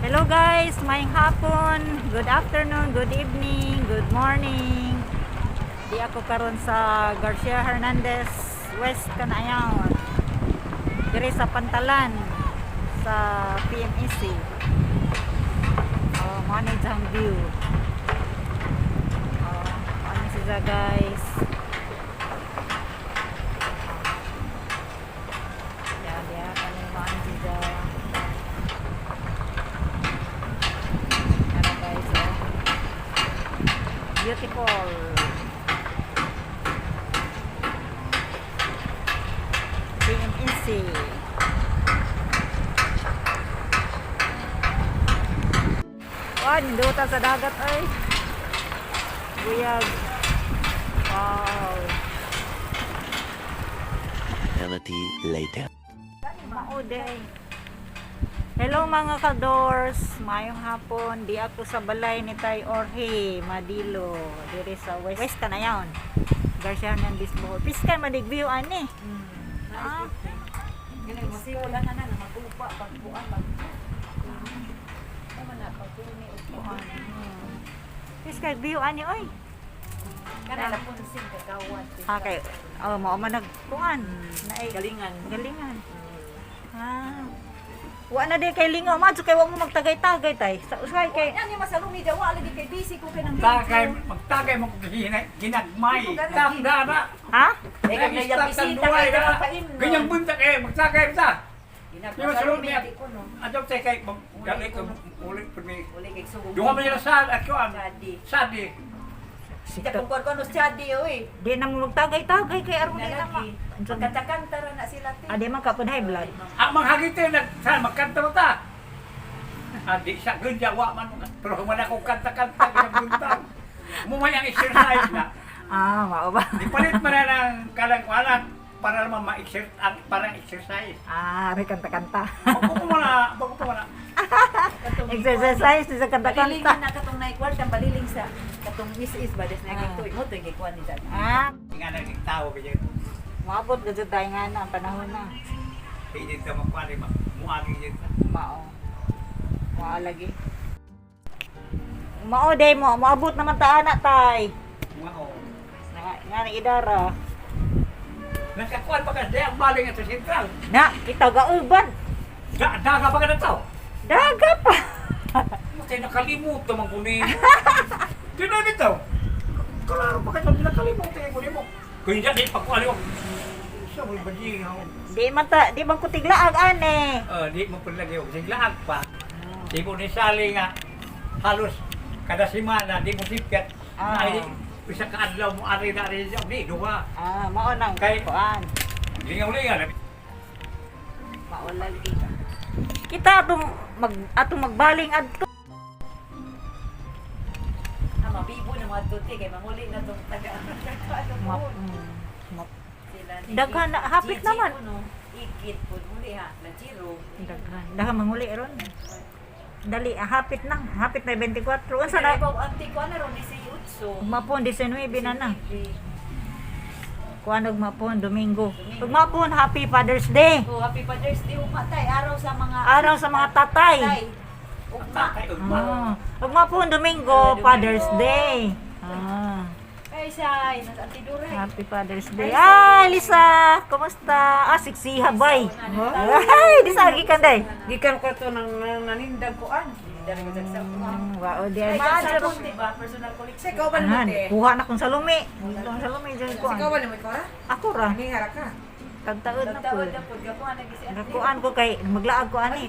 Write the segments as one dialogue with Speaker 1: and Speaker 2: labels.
Speaker 1: Hello guys, maayong hapon, good afternoon, good evening, good morning. Di ako karon sa Garcia Hernandez, West Canayaon. Diri sa Pantalan sa PMEC. Oh, mao ni diyang view. Oh, mao ni siya, guys. Ya, diya kani mao ni siya. Ano guys, oh. Beautiful. PMEC. Wah, ninduta sa dagat ay. Buyag. Wow.
Speaker 2: Eternity later.
Speaker 1: Mauday. Hello mga kadors, maayong hapon. Di ako sa balay ni Tay Orhe Madilo, diri sa West, West Canayaon. Garcia Hernandez, Bohol. Piskay madig view ani. Ah,
Speaker 3: Wala na na magupa pagbuan mag. Tama na pagtuni og
Speaker 1: kuan. Piskay view ani oy.
Speaker 3: Kana la punsin kagawad.
Speaker 1: Ah, kay oh, mao man nag kuan. Naay
Speaker 3: Galingan.
Speaker 1: Galingan. Ah. Wa na di kay lingaw madto kay wa mo magtagay-tagay tay. Sa usay kay
Speaker 3: Yan yung masalumi jawa lagi kay busy ko kay nang
Speaker 4: Tagay, magtagay mo ginagmay. Tanda na.
Speaker 1: Ha?
Speaker 3: Eh, kag nayang bisita kay dapat paimnon.
Speaker 4: Ganyang bunta kay magtagay ta. Yung
Speaker 3: Masalumi
Speaker 4: masalumi
Speaker 3: di ko no.
Speaker 4: Adop tay kay gali ko ulit pud ni.
Speaker 3: Uli kay sugo.
Speaker 4: Duha man nila sa at kuan.
Speaker 3: Sadi.
Speaker 4: Sadi.
Speaker 3: Kita kung kuan kuno sadi oy.
Speaker 1: Di na mo magtagay-tagay kay aron di na ma.
Speaker 3: Nalagi. Pagkanta-kanta ra na sila ti.
Speaker 1: Ade man ka pud high blood.
Speaker 4: Ang manghagite nag sa magkanta mo ta. Ah, di sa ganya wa man pero human ako kanta-kanta ganyang buntag. Mumay ang exercise na.
Speaker 1: Ah, mao ba?
Speaker 4: Di palit man na ng kalang kualan para naman ma-exert ang parang exercise.
Speaker 1: Ah, may kanta-kanta.
Speaker 4: Bago ko muna, bago pa muna.
Speaker 1: Exercise sa
Speaker 3: Baliling
Speaker 1: kanta-kanta.
Speaker 3: na katong naikwarta baliling sa katong is ba des na kay mo to gikuan ni dad.
Speaker 1: Ah,
Speaker 4: Nga nagtawo ganyan.
Speaker 1: maabot gud tayo nga na ang panahon na.
Speaker 4: Hindi ta makuha ni muagi dito.
Speaker 1: Mao. Mao lagi. Mao day mo, moabot naman ta ana tay.
Speaker 4: Mga o.
Speaker 1: Nga nga ni idara.
Speaker 4: Nakakuan pa kasi ang baling ito sentral.
Speaker 1: Na, kita gauban.
Speaker 4: Da daga pa ka na tao.
Speaker 1: Daga pa.
Speaker 4: Kaya nakalimut naman ko ni. Di na dito. Klaro pa kayo nakalimut eh ko nimo. Kung hindi di pagkuha ko. Sa mo ba di ako.
Speaker 1: Di man ta, di man ko tiglaag ane.
Speaker 4: Eh, di mo pud lagi og siglaag pa. Di mo ni sali nga halos kada semana di mo sipyat.
Speaker 1: Ah.
Speaker 4: Ay, isa ka adlaw mo ari na ari siya. Di duha.
Speaker 1: Ah, mao nang kuan.
Speaker 4: Lingaw-lingaw.
Speaker 1: Mao lagi. Kita atong mag atong magbaling adto.
Speaker 3: Ah, mabibo na mga tuti kay manguli na tong taga. Ano
Speaker 1: Ma,
Speaker 3: mo?
Speaker 1: ma-
Speaker 3: Sila ni
Speaker 1: Daghan na- hapit
Speaker 3: Gigi
Speaker 1: naman.
Speaker 3: kuno, Ikit pud muli ha, Lajiro.
Speaker 1: Daghan. Daghan manguli ron. Dali, ah, hapit na. Hapit na 24. Unsa na?
Speaker 3: Ibaw anti ko na ron ni si Utso.
Speaker 1: Mapon 19 na na. Kuan og mapon Domingo. Ug mapon Happy Father's Day.
Speaker 3: Oh, happy Father's Day ugma tay, araw sa mga
Speaker 1: Araw sa mga tatay.
Speaker 3: Tay. Ugma.
Speaker 4: Tatay ugma.
Speaker 1: Ah, ug mapon Domingo Father's Day. Ah,
Speaker 3: Ay say, nas anti Duray.
Speaker 1: Happy Father's Day. Ah, Lisa, kumusta? Ah, siksiha bay. Ay, di sa gikan day.
Speaker 5: Gikan ko to nang nanindag ko an.
Speaker 3: Dari ko sa
Speaker 1: Wow, di ay
Speaker 3: Ay,
Speaker 1: maadyo.
Speaker 3: sabon, di ba? Personal collection.
Speaker 5: Sa ikaw ba
Speaker 1: Ahan,
Speaker 5: nimo te?
Speaker 1: kuha na kong salumi. Kuha salumi dyan
Speaker 5: Sa
Speaker 1: ko.
Speaker 5: ikaw ba nimo ikaw ra?
Speaker 1: Ako ra.
Speaker 5: Nihara ka.
Speaker 1: Tagtaod na po.
Speaker 3: Tagtaod na pud gakuha na gisi anti.
Speaker 1: Nakuan ko kay maglaag ko ani.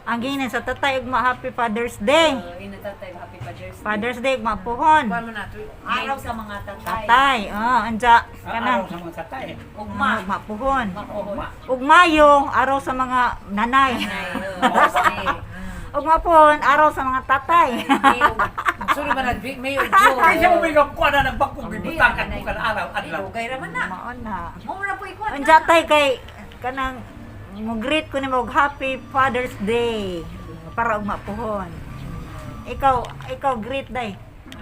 Speaker 1: Ang ginan sa tatay ug ma Happy Father's Day.
Speaker 3: Oh, ina tatay, happy Father's Day.
Speaker 1: Father's Day ug mapuhon.
Speaker 5: Kuan mo na to.
Speaker 3: Araw sa mga tatay.
Speaker 1: Tatay, oh, anja
Speaker 4: Araw
Speaker 1: kanang
Speaker 4: sa mga tatay.
Speaker 3: Ugma.
Speaker 1: ah, mapuhon.
Speaker 3: Mapuhon.
Speaker 4: Ugma.
Speaker 1: Ug Mayo, araw sa mga nanay.
Speaker 3: Nay, oh, sige.
Speaker 1: Ug mapuhon, araw sa mga tatay.
Speaker 5: Sulod ba na May ug June.
Speaker 4: Kaya siya mo may kuha na ng bakong bibutang at bukan araw adlaw.
Speaker 3: Dugay ra man na.
Speaker 1: Mao na.
Speaker 3: Mo ra po ikuan.
Speaker 1: Anja tay kay kanang mo greet ko nimo og Happy Father's Day para ug mapuhon. Ikaw, ikaw greet day.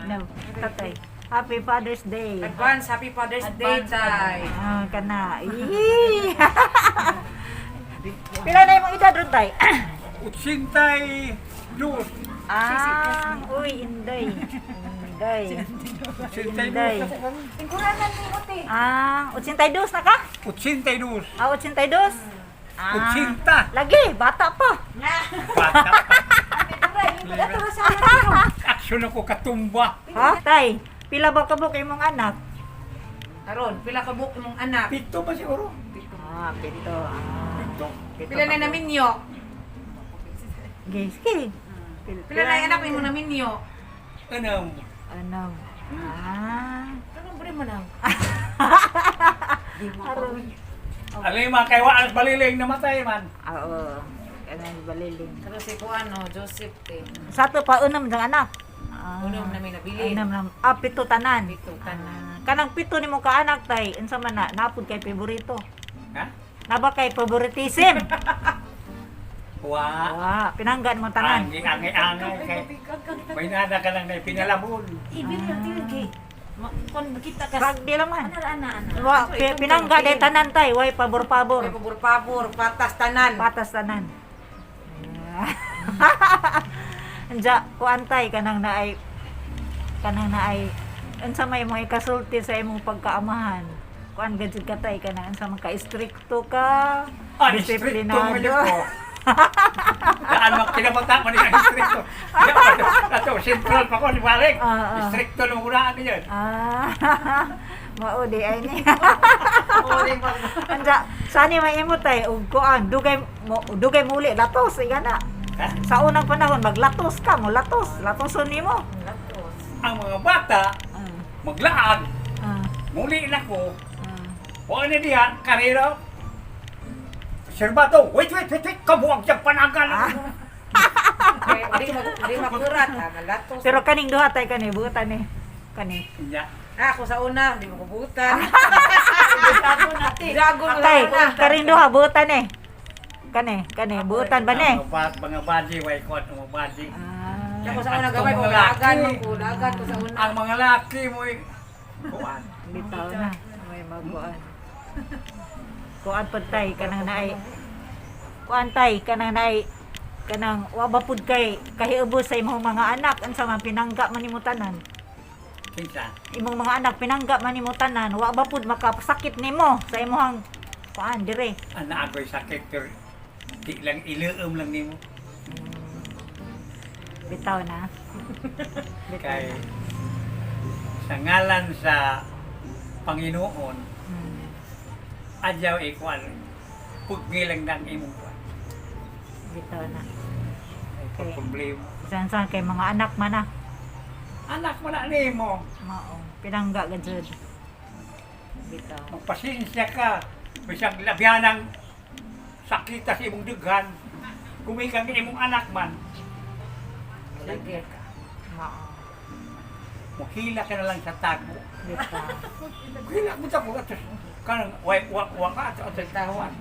Speaker 1: No, tatay. Happy Father's Day.
Speaker 5: Advance Happy Father's Day
Speaker 3: Advance.
Speaker 5: tay.
Speaker 1: Ah, kana. Ih. Pila na imong edad ron tay?
Speaker 4: Utsintay 82.
Speaker 1: Ah, uy, Inday. Inday.
Speaker 4: 82.
Speaker 3: Tingkuranan ni mo te.
Speaker 1: Ah, 82 na ka?
Speaker 4: 82.
Speaker 1: Ah, 82? Ah.
Speaker 4: 80.
Speaker 1: Lagi, bata pa.
Speaker 4: Bata pa.
Speaker 3: Ato ra sa una.
Speaker 4: Aksyon ako katumba.
Speaker 1: Ha? Tay, pila ba kabuk imong anak?
Speaker 5: Karon, pila ka buok imong anak?
Speaker 4: 7 ba siguro?
Speaker 1: Ah, 7. Ah,
Speaker 4: 7.
Speaker 1: 7
Speaker 5: Pila na naminyo?
Speaker 1: Sige, sige.
Speaker 5: Pila na yung anak nimo naminyo?
Speaker 4: Ano?
Speaker 1: Ano? Ah.
Speaker 5: Anong bre mo na?
Speaker 1: Aron.
Speaker 4: Alay mga kay wa baliling namatay man.
Speaker 1: Ah, oo. Kanang baliling.
Speaker 5: Karon si kuan no, Joseph te.
Speaker 1: Sa ato pa unom dang anak. Ah.
Speaker 5: Unom na may nabilin.
Speaker 1: Unom na. Ah, 7 tanan.
Speaker 5: 7 tanan.
Speaker 1: Ah, kanang 7 nimo ka anak tay, unsa man na napud kay favorito?
Speaker 4: Ha?
Speaker 1: Naba kay favoritism?
Speaker 4: Wa.
Speaker 1: Wa, pinanggan mo tanan.
Speaker 4: Angi angi angay kay may nada ka lang na pinalabon.
Speaker 3: Ibig lang tilgi. Kon makita ka.
Speaker 1: Rag di lang man.
Speaker 3: Ana ana ana.
Speaker 1: Wa, pinangga day tanan tay, way pabor-pabor.
Speaker 5: May pabor-pabor, patas tanan.
Speaker 1: Patas tanan. Anja, kuan tay kanang naay unsa may mga ikasulti sa imong pagkaamahan. Kuan gajud ka tay kanang unsa man ka istrikto ka,
Speaker 4: Ah, distrikto mo
Speaker 1: disiplinado.
Speaker 4: ko. Daan mo kinabata mo ni ang distrikto. Ato sentral pa ko ni balik.
Speaker 1: Ah, ah.
Speaker 4: Distrikto nung unaan niyo.
Speaker 1: Ah, mao di ay ni. Anja, sani may imo tay og kuan, dugay mo dugay muli latos igana.
Speaker 4: Ha?
Speaker 1: Sa unang panahon maglatos ka, mo latos, latoson nimo.
Speaker 5: Latos.
Speaker 4: Ang mga bata
Speaker 1: Ah,
Speaker 4: maglaag,
Speaker 1: ah,
Speaker 4: muli na ko.
Speaker 1: ah.
Speaker 4: Wa na diha karera. Serbato, wait, wait, wait, wait, kabuang siyang panagal.
Speaker 1: Ah.
Speaker 5: Kay di makurat ha, malatos.
Speaker 1: Pero kaning duha tay kani buotan ni. Kani.
Speaker 4: Nya.
Speaker 5: Ah, ako sa una, di mo kubutan.
Speaker 3: Dragon na te.
Speaker 5: Dragon na
Speaker 1: Tay,
Speaker 5: una.
Speaker 1: karing duha buotan ni. Kani, kani buotan ba ni?
Speaker 4: Ang mga mga baji, way ko at mga baji.
Speaker 1: Ah,
Speaker 5: Ako sa una gamay ko dagan man ko, dagan ko sa una.
Speaker 4: Ang mga laki mo kuan.
Speaker 1: Bitaw na. May maguan. Kuan pud tay kanang naay. Kuan tay kanang naay kanang wa ba pud kay kahiubos sa imong mga anak unsa man pinangga man nimo tanan.
Speaker 4: Kinsa?
Speaker 1: Imong mga anak pinangga man nimo tanan, wa ba pud makasakit nimo sa imong kuan dire.
Speaker 4: Ana agoy sakit pero di lang ileom lang nimo
Speaker 1: Bitaw na. Bitaw
Speaker 4: kay
Speaker 1: na.
Speaker 4: sa ngalan sa Panginoon adyaw ikuan puggilang ng imong kuan.
Speaker 1: Bitaw na.
Speaker 4: Ay
Speaker 1: Okay.
Speaker 4: problema.
Speaker 1: Bisan kay mga anak man na.
Speaker 4: Anak mo na nimo.
Speaker 1: Mao, pinangga ka jud. Bitaw.
Speaker 4: Magpasensya ka. Bisag labyanang sakita sa imong dughan. Kumikang imong anak man,
Speaker 5: Lagi.
Speaker 1: Mao.
Speaker 4: muhila ka na lang sa tago.
Speaker 1: Bitaw.
Speaker 4: Muhila mo tago ato. Kanang way wa wa ka ato ato tawan.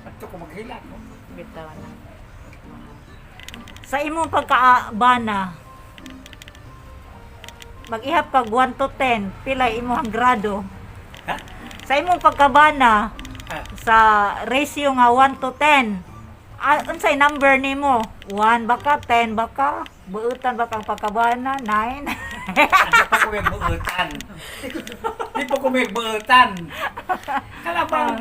Speaker 4: Ato ko maghila ko.
Speaker 1: Bitaw na. Sa imong pagkaabana, mag-ihap kag 1 to 10, pila imong grado?
Speaker 4: Ha?
Speaker 1: Sa imong pagkabana,
Speaker 4: Ah,
Speaker 1: sa ratio nga 1 to 10, ah, unsay number nimo? 1 ba ka? 10 ba ka? Buutan ba kang pagkabana? 9?
Speaker 4: Ano pa ko may buutan? Di pa ko may buutan. Kalabang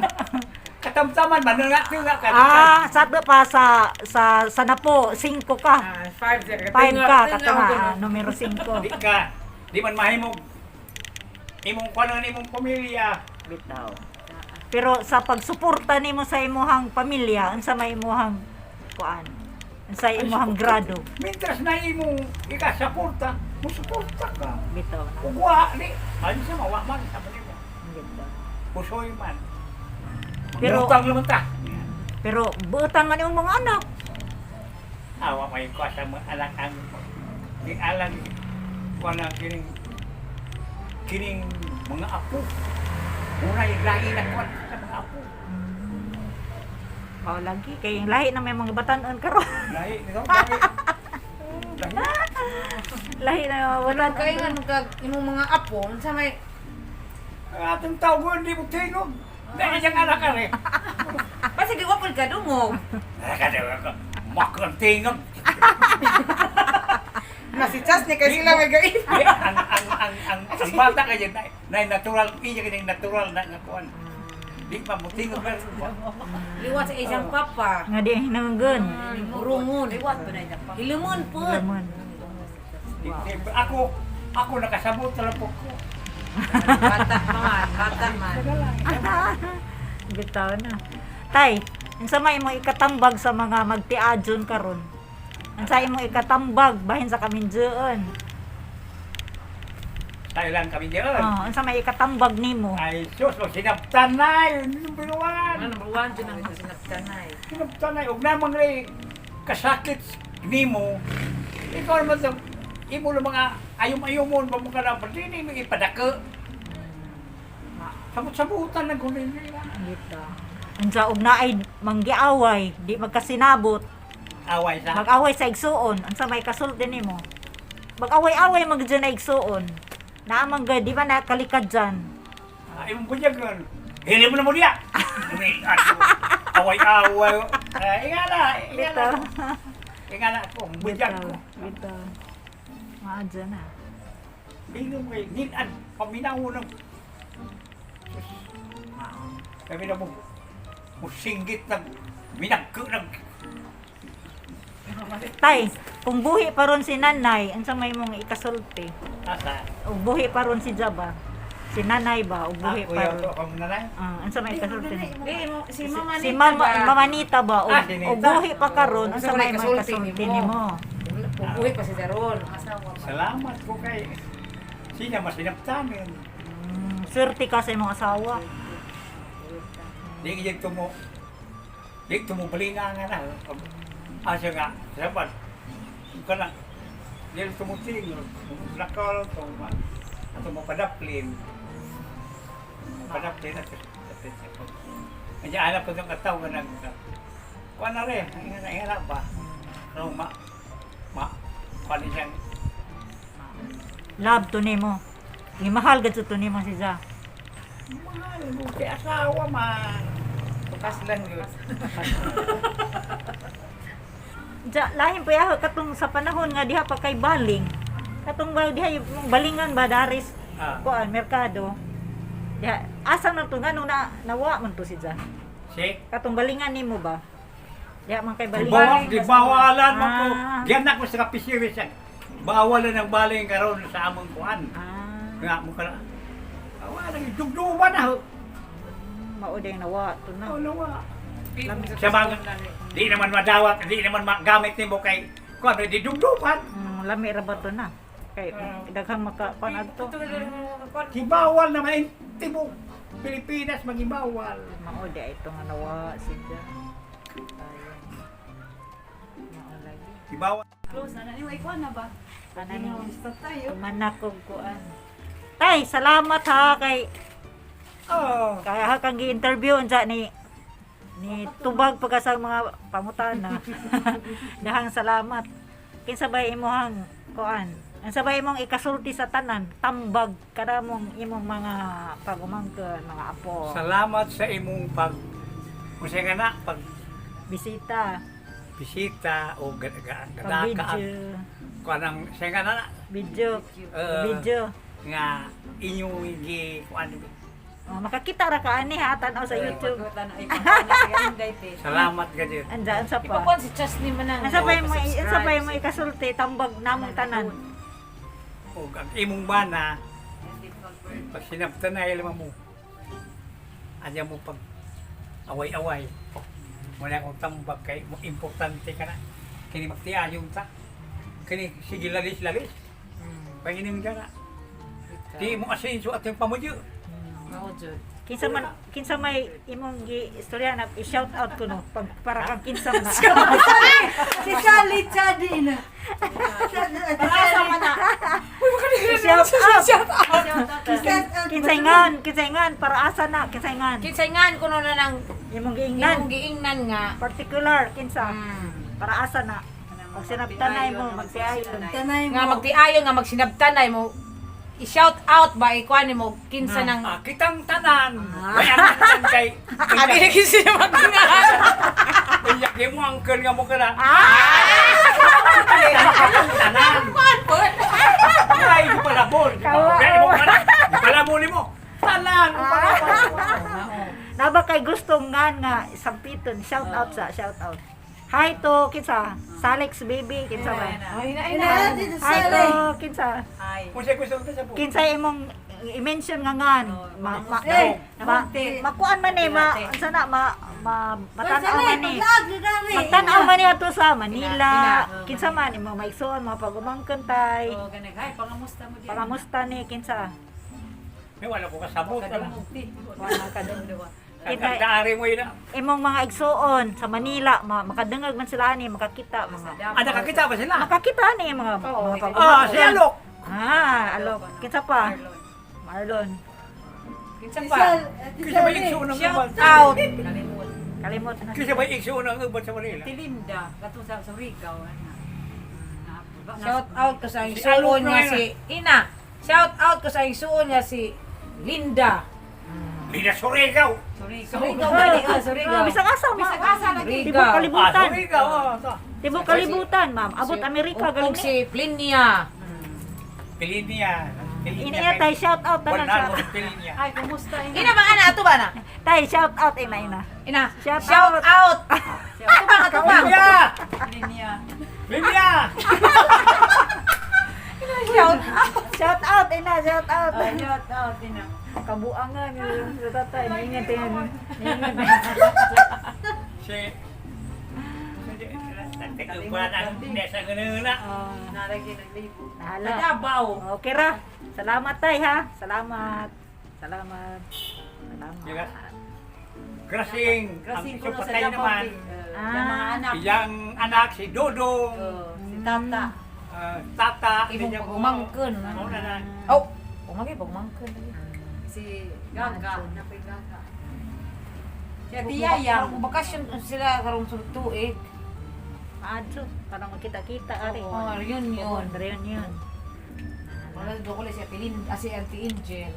Speaker 4: katamtaman man nga nga ka.
Speaker 1: Ah, sa ato pa sa napo, 5 ka.
Speaker 5: Ah, 5
Speaker 1: 5 ka, kato nga, ah, numero 5.
Speaker 4: Di ka di man mahimog imong kuan imong pamilya.
Speaker 1: Bitaw. Pero sa pagsuporta nimo sa imuhang pamilya, unsa may imuhang kuan? Unsa imuhang grado?
Speaker 4: Mintras na imong ikasuporta, musuporta ka.
Speaker 1: Bitaw na.
Speaker 4: Ug wa di, ano siya mawa man sa nimo.
Speaker 1: Bitaw.
Speaker 4: Pusoy man.
Speaker 1: Pero-
Speaker 4: Utang naman ta.
Speaker 1: Pero buutan man imong mga anak.
Speaker 4: Awa may kuha sa mga anak ang di alang kuha na kining kining mga apo. Unay lahi na kuha sa mga apo.
Speaker 1: Mao lagi kay yung lahi na may mga batan-on karon.
Speaker 4: Lahi nito, lahi. Lahi.
Speaker 1: Lahi na may mga batan-on.
Speaker 5: Kay nga kag imong mga apo, unsa may
Speaker 4: Ang atong tao ko hindi mo tingog. Dahil siyang anak ka rin.
Speaker 5: Basta di wa pud ka dungog.
Speaker 4: Nakadawa ko. Bakang tingog.
Speaker 5: Nasi Chas ni kay sila may gaib.
Speaker 4: Di, ang bata kaya na natural, iya kaya natural na nga kuan. Di pa mo tingog pero
Speaker 5: Liwat sa isang papa.
Speaker 1: Nga di hinanggon.
Speaker 5: Urungon.
Speaker 3: Liwat pa na niya pa.
Speaker 5: Hilimon po.
Speaker 1: Lamon.
Speaker 4: Ako nakasabot na lang po ko.
Speaker 5: Bata man, bata man.
Speaker 1: Bitaw na. Tay, unsa may imong ikatambag sa mga magtiadyon karon? Unsa imong ikatambag bahin sa kaminjoon?
Speaker 4: Tayo lang kami diyan.
Speaker 1: Oh, unsa may ikatambag nimo?
Speaker 4: Ay, sus, o sinabtan na, yun number one.
Speaker 5: Ano, number one dyan ang sinagtanay.
Speaker 4: Sinabtan na, huwag namang rin kasakit nimo. Ikaw naman sa, imo lang mga ayom-ayomon, ba mo ka na, pati hindi mo ipadaka. Sabot-sabutan ng kunin nila.
Speaker 1: Bitaw. Unsa og naay manggiaway, di magkasinabot,
Speaker 4: Away sa.
Speaker 1: mag-away sa igsuon, unsa may kasulti nimo? Mag-away-away mag dyan na igsuon. Naamang gay, di ba nakalikad dyan?
Speaker 4: Ay, mong bunyag yun. Hili mo na mo niya. Away-away. Eh, ingala, ingala.
Speaker 1: Bitaw.
Speaker 4: Ingala ako, bunyag ko.
Speaker 1: Bitaw. Maadya na.
Speaker 4: Hili mo kayo, nilan, paminaw ng... Kami na mo, musinggit ng, minagko ng...
Speaker 1: Tay, kung buhi pa ron si nanay, unsa may mong ikasulti?
Speaker 4: Asa,
Speaker 1: O buhi pa ron si Jaba? Si nanay ba? O buhi
Speaker 4: ako
Speaker 1: pa
Speaker 4: yung
Speaker 1: ron?
Speaker 4: akong nanay.
Speaker 1: Ah, unsa may ikasulti?
Speaker 5: Di, mo, si Mama
Speaker 1: Si
Speaker 5: Nita
Speaker 1: Mama,
Speaker 5: ba?
Speaker 1: Mama Nita ba? O,
Speaker 4: Ah, si Nita.
Speaker 1: o buhi pa karon,
Speaker 5: Unsa
Speaker 1: unsa
Speaker 5: may
Speaker 1: may mong
Speaker 5: ikasulti
Speaker 1: ikasulti
Speaker 5: nimo?
Speaker 1: nimo?
Speaker 5: Buhi pa si Daron.
Speaker 4: Salamat ko kay... Siya masinaptanin.
Speaker 1: Swerte ka sa imong asawa.
Speaker 4: Di ka tumo... Di tumo balinga nga na. Asa nga, sabat. Ka na. Di tumuting. Lakol, tuma. Ato mapadaplin. Mapadaplin at Kanya alam ko ng kataw nga nag... Kuha na rin, ingana, ingana ba? Ano ma... Kuha ni siyang...
Speaker 1: Love to nimo. Gimahal gud to nimo si Ja.
Speaker 4: Mahal mo kay asawa man.
Speaker 5: Bukas lang yun.
Speaker 1: Ja, lahin pa yaho katong sa panahon nga diha pa kay baling. Katong ba diha yung balingan ba daris kuan merkado. Diha asa na to nganong na nawa man to si Ja.
Speaker 4: Si?
Speaker 1: Katong balingan nimo ba? Diha man kay balingan.
Speaker 4: Gibawa, gibawalan mo ko.
Speaker 1: Ah.
Speaker 4: Diyan ako sa kapisiri siya. Bawalan ng baling karon sa among kuan. Nga mo ka na. Awalan, dugduman na.
Speaker 1: Mao ding nawa to na.
Speaker 4: Oh, nawa. Sa mga, di naman madawat, di naman magamit nimo kay kuan, di dugduman.
Speaker 1: Lami ra ba to na? Kay daghang maka kuan adto.
Speaker 4: Gibawal naman tibok Pilipinas magibawal.
Speaker 1: Mao di ito nga nawa si Ja. Ayun. Mao lagi.
Speaker 4: Gibawal.
Speaker 3: Close na na. Yung ikuan na ba?
Speaker 1: Tanan manakog kuan. Tay, salamat ha kay
Speaker 4: Oh.
Speaker 1: kaya ha kang gi-interview unsa ni ni tubag pagka sa mga pangutana. Dahang salamat. Kinsa bay imong kuan? Unsa bay imong ikasulti sa tanan? Tambag kada mong imong mga pagumangkon, mga apo.
Speaker 4: Salamat sa imong pag Usa nga na pag
Speaker 1: Bisita,
Speaker 4: bisita o gadaka
Speaker 1: pag-video,
Speaker 4: kuan ang siya nga na
Speaker 1: video,
Speaker 4: Eh,
Speaker 1: video.
Speaker 4: nga inyong gi kuan.
Speaker 1: Oh, makakita ra ka ani ha tan-aw sa YouTube.
Speaker 4: Salamat gajud.
Speaker 1: Anda unsa pa?
Speaker 5: Ipakuan si Chas ni Manang.
Speaker 1: Unsa pa imo unsa pa imo ikasulti tambag namong tanan?
Speaker 4: Ug ang imong bana pag sinabtanay alam mo anya mo pag away-away wala akong tambag kay mo importante ka na kini magtiayon ta kini sige lalis-lalis panginim ka na di mo asenso at yung pamudyo.
Speaker 5: Mao jud.
Speaker 1: Kinsa man kinsa may imong gi istorya na i-shout out ko no pag para kang kinsa na.
Speaker 3: Si Sally Chadin.
Speaker 1: Asa man na. I-shout out. Kinsay ngan, kinsay ngan para asa na, kinsay ngan.
Speaker 5: Kinsay ngan kuno na nang
Speaker 1: Imong giingnan.
Speaker 5: imong giingnan nga.
Speaker 1: Particular kinsa para asa na. Pag sinabtanay mo magtiayon.
Speaker 3: Tanay
Speaker 5: Nga
Speaker 3: mo.
Speaker 5: magtiayon nga magsinabtanay mo i-shout out ba ikuan nimo kinsa nang
Speaker 4: Ah, kitang tanan. May anak kay
Speaker 5: Abi na kinsa magtingan.
Speaker 4: Unya kay mo angkel nga mo kana.
Speaker 1: Ah!
Speaker 4: Tanan. Ay, di palabon.
Speaker 1: Kawa-
Speaker 4: Kaya mo kana. Di palabon nimo. Tanan, palabon.
Speaker 1: Naba kay gustong nga nga sampiton, shout out sa shout out. Hi to kinsa? Salex baby kinsa ba?
Speaker 5: Ay, ina, ina.
Speaker 1: Hi to kinsa?
Speaker 3: Ay.
Speaker 4: Kung siya gusto ka sa po.
Speaker 1: Kinsa imong i-mention nga ngan ma ma,
Speaker 3: Eh,
Speaker 1: ma makuan man eh ma unsa na ma ma matanaw man eh magtan-aw man eh ato sa Manila, kinsa man imong maigsoon mga pagumangkon tay.
Speaker 3: Oh, ganag. Hay, pangamusta mo diyan.
Speaker 1: Pangamusta ni kinsa?
Speaker 4: May wala ko kasabot. Wala.
Speaker 3: Kadungog ti.
Speaker 1: Wala ka dun.
Speaker 4: Ang daari mo yun.
Speaker 1: Imong mga igsoon sa Manila, makadungog man sila ani, makakita mga
Speaker 4: Ah, nakakita ba sila?
Speaker 1: makakita ni mga mga
Speaker 4: Ah,
Speaker 1: pagumangkon.
Speaker 4: si Alok.
Speaker 1: Ah, Alok. Kinsa pa? Marlon.
Speaker 5: Kinsa pa?
Speaker 4: Kisa ba igsoon ang
Speaker 5: Shout
Speaker 4: uban?
Speaker 5: out.
Speaker 3: Kalimot.
Speaker 1: Kalimot na.
Speaker 4: Kisa ba igsoon ang uban sa Manila?
Speaker 3: Tilinda, katong sa Surigao ana.
Speaker 5: Shout out ko sa
Speaker 4: Si
Speaker 5: igsuon
Speaker 4: Alok
Speaker 5: niya
Speaker 4: na
Speaker 5: si Ina. Shout out ko sa igsuon niya si Linda.
Speaker 4: Lina Surigao.
Speaker 3: Surigao.
Speaker 5: Surigao ba ni? Ah, Surigao.
Speaker 1: Ah, bisag asa ma.
Speaker 3: Bisag asa lagi.
Speaker 1: Tibok
Speaker 5: Surigao.
Speaker 4: Ah,
Speaker 1: kalibutan.
Speaker 4: Surigao. Oh, to.
Speaker 1: Tibok kalibutan, ma'am. Abot Amerika
Speaker 5: Ug
Speaker 1: galing.
Speaker 5: si Plinia.
Speaker 4: Pilinia.
Speaker 1: Iniya tay shout out tanan
Speaker 4: Tanan.
Speaker 1: sa.
Speaker 4: Pilinia.
Speaker 3: Ay, kumusta ina?
Speaker 5: Ina ba ana ato ba na?
Speaker 1: Tay shout out ina ina.
Speaker 5: Ina.
Speaker 1: Shout
Speaker 5: Shout out. Ato ba ato ba?
Speaker 4: Linya!
Speaker 3: Linya.
Speaker 4: Linya!
Speaker 5: Shout out.
Speaker 1: Shout out ina, shout out.
Speaker 3: Oh, shout out ina.
Speaker 1: Kabuangan yung sa tatay, naingat yan. Naingat.
Speaker 4: Si...
Speaker 1: Ah,
Speaker 3: Nalagi naglibo.
Speaker 1: nahala.
Speaker 5: Davao.
Speaker 1: Okay ra. Salamat tay ha. Salamat. Salamat. Salamat.
Speaker 4: Grasing, ang
Speaker 3: Grasing
Speaker 4: isang
Speaker 3: kuno sa
Speaker 4: patay
Speaker 3: Davao.
Speaker 4: naman,
Speaker 3: ti. Ang mga anak.
Speaker 4: iyang anak si Dodong,
Speaker 3: Oh, si Tata.
Speaker 4: Tata,
Speaker 5: Imong
Speaker 4: iyang-
Speaker 5: pagumangkon.
Speaker 4: Mauna na.
Speaker 5: Oh, pumagi pagmangkon.
Speaker 3: Si Gaga. Napay Gaga. Si Ate Yaya.
Speaker 5: Bakasyon sila karong tuig.
Speaker 1: Maadto para magkita-kita ari.
Speaker 5: Oh, reunion.
Speaker 1: Reunion.
Speaker 5: Wala do ko si Ate Linda, si Ate Angel.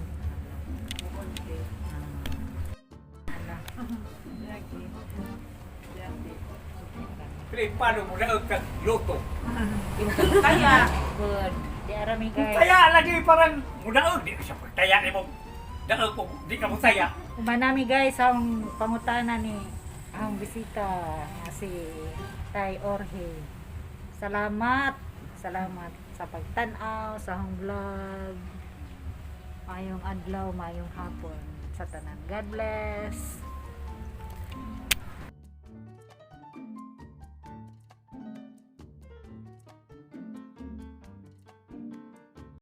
Speaker 4: Pero paano mo na kag luto?
Speaker 5: Kaya good.
Speaker 1: Di arami guys.
Speaker 4: Kaya lagi parang mudaog, di siya pagtaya ni mo. Daog mo, di ka mo taya.
Speaker 1: Umanami guys ang pangutana ni ang bisita nga si Tay Orhe. Salamat. Salamat sa pagtan-aw sa akong vlog. Mayong adlaw, mayong hapon sa tanan. God bless.